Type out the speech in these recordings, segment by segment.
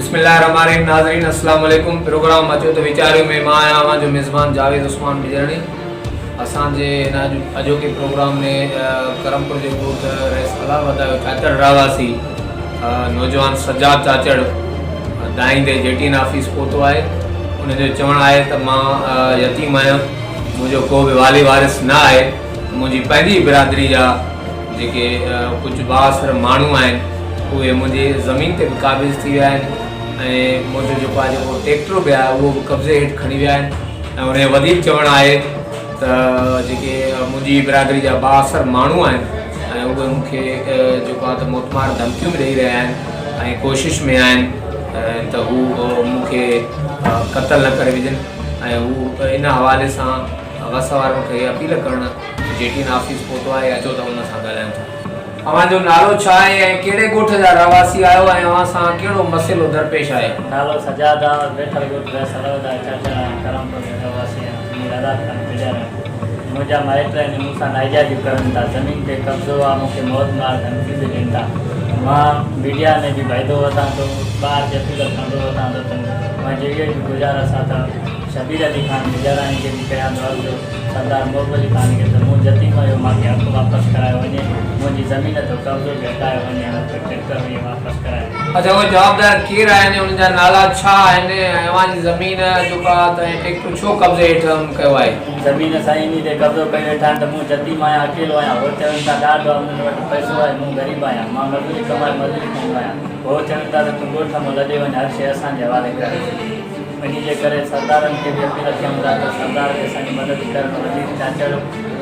بسم الله الرحمن الرحيم ناظرين السلام عليڪم پروگرام اچو ته ويچاريو ۾ مان آهيان اوهان جو ميزبان جاويد عثمان بجرڻي اسان جي هن اڄ اڄوڪي پروگرام ۾ ڪرمپور جي ڳوٺ رئيس الله وڌايو چاچڙ رهواسي نوجوان سجاد چاچڙ دائيندي جي ٽي اين آفيس پهتو آهي ان جو چوڻ آهي ته مان يتيم آهيان منهنجو ڪو به والي وارث نه آهي منهنجي پنهنجي برادري جا جيڪي ڪجهه بااثر ماڻهو آهن اهي منهنجي زمين تي به قابض ٿي ويا آهن ۽ منهنجو جيڪو آهي جيڪو ٽيڪٽر به آهي اهو به قبضي هيٺ کڻي ويا آهن ۽ ان جو وڌيڪ چوڻ آهي ته جيڪي منهنجي برادري جا بااثر ماڻهو آهن ۽ اهي مون کي جيڪو آهي ته موتمار ڌمڪيون به ڏئي رهيا آهن ۽ ڪوشش ۾ آهن ته هو مون کي قتل نه ڪري وجهن ۽ هو ان حوالي سان وس وارن کي اپيل ڪرڻ جي ٽي اين آفيس پهتو آهي اچو ته ان سان ڳالهايون ٿا. اوهان جو نالو ڇا آهي ۽ ڪهڙي ڳوٺ جا رهواسي آهيو ۽ اوهان سان ڪهڙو مسئلو درپيش آهي؟ نالو سجاد آ، ويٺل ڳوٺ رئيس الهوڌايو چاچڙ آهيان، ڪرمپور جو رهواسي آهيان، مير آزاد خان بجار آهيان. منهنجا مائٽ آهن مون سان ناجائزيون ڪرن ٿا، زمين تي قبضو آ، مون کي موت مار ڌمڪيون به ڏين ٿا. مان ميڊيا ۾ به ڀائيندو وتان ٿو، ٻاهر جي اپيل ڪندو وتان ٿو ته منهنجي اهو ئي گذارش آ ته شبير علي خان بجاراڻي کي به ڪيان ٿو عرض. سردار محب علي خان کي ته مون يتيم آهيو مان کي حق واپس ڪرايو وڃي منهنجي زمين تي قبضو به هٽايو وڃي ۽ مون کي ٽيڪٽر به واپس ڪرايو وڃي. اڇا اهي جوابدار ڪير آهن انهن جا نالا ڇا آهن ۽ اوهان جي زمين جيڪا ته ۽ ٽيڪٽر ڇو قبضي هيٺ ڪيو آهي؟ زمين سائين انهي تي قبضو ڪيو ويٺا آهن ته مون يتيم آهيان اڪيلو آهيان هو چون ٿا ڏاڍو آهي انهن وٽ پئسو آهي مون غريب آهيان مان مزوري ڪمائي مزوري کائيندو آهيان هو چون ٿا ته تون ڳوٺ مان لڏي وڃ هر شيء اسان جي حوالي ڪري ڇڏ. انهي جي ڪري سردارن کي به اپيل ڪيون ٿا ته سردار به اسان جي مدد ڪرن وزير چاچڙ،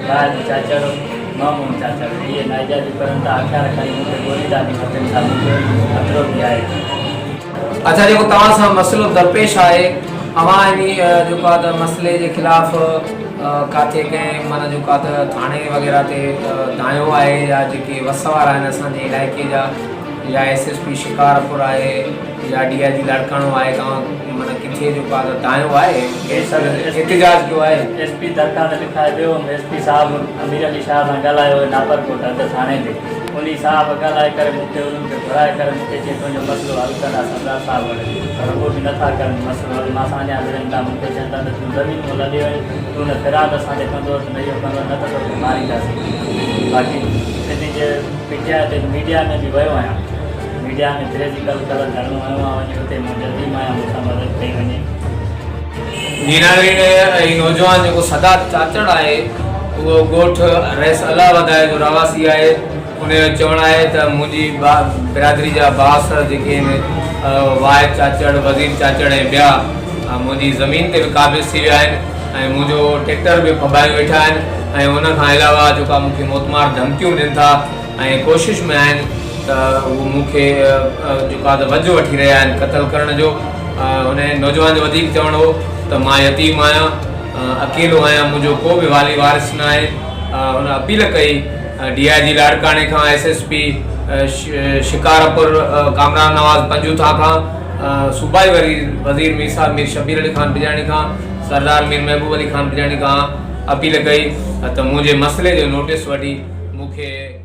واحد چاچڙ، مامون چاچڙ اهي ناجائزيون ڪرن ٿا هٿيار کڻي مون کي گولي داني وتن ٿا مون کي خطرو به آهي. اڇا جيڪو توهان سان مسئلو درپيش آهي اوهان انهي جيڪو آهي ته مسئلي جي خلاف ڪاٿي ڪنهن معنيٰ جيڪو آهي ته ٿاڻي وغيره تي دانهيو آهي يا جيڪي وس وارا آهن اسان جي علائقي جا يا ايس ايس پي شڪارپور آهي يا ڊي I جي لاڙڪاڻو آهي توهان معنيٰ ڪٿي جو ڪا دانهيو آهي احتجاج ڪيو آهي. ايس پي درخواست لکائي ويو هوم ايس پي صاحب امير علي شاهه سان ڳالهايو هو ناپر ڪوٽ حد ٿاڻي تي انهي صاحب ڳالهائي ڪري مون کي انهن کي گهرائي ڪري مون کي چيائين تنهنجو مسئلو حل ڪندا سردار صاحب وٽ پر اهو به نٿا ڪرن مسئلو حل مان سان اڃا وڙهن ٿا مون کي چون ٿا ته تون زمين مون لڏي وڃ تون نه فراد اسان تي ڪندو نه اهو ڪندو نه ته توکي مارينداسين باقي انهي جي پي ٽي آء تي ميڊيا ۾ به ويو آهيان ميڊيا ۾ ٿريجي ڪل ڪل ڌرڻو هنيو آ وڃي اتي مون جلدي مان مون سان مدد ڪئي وڃي. نيناڙي ۾ هي نوجوان جيڪو سادات چاچڙ آهي اهو ڳوٺ رئيس الله وڌائي جو رهواسي آهي ان جو چوڻ آهي ته منهنجي برادري جا بااثر جيڪي آهن واحد چاچڙ وزير چاچڙ ۽ ٻيا منهنجي زمين تي به قابض ٿي ويا آهن ۽ منهنجو ٽيڪٽر به ڦٻايون ويٺا آهن ۽ ان کان علاوه جيڪا مون کي موتمار ڌمڪيون ڏين ٿا ۽ ڪوشش ۾ آهن ته هو مون کي جيڪو آهي ته وجهه وٺي رهيا آهن قتل ڪرڻ جو. هن نوجوان جو وڌيڪ چوڻ هو ته مان يتيم آهيان، اڪيلو آهيان، منهنجو ڪو به والي وارث نه آهي. هن اپيل ڪئي ڊي I جي لاڙڪاڻي کان S S P Shikarpur Kamran Nawaz Panjotha کان صوبائي وزير مير صاحب مير شبير علي خان بجاڻي کان سردار مير محبوب علي خان بجاڻي کان اپيل ڪئي ته منهنجي مسئلي جو نوٽيس وٺي مون کي.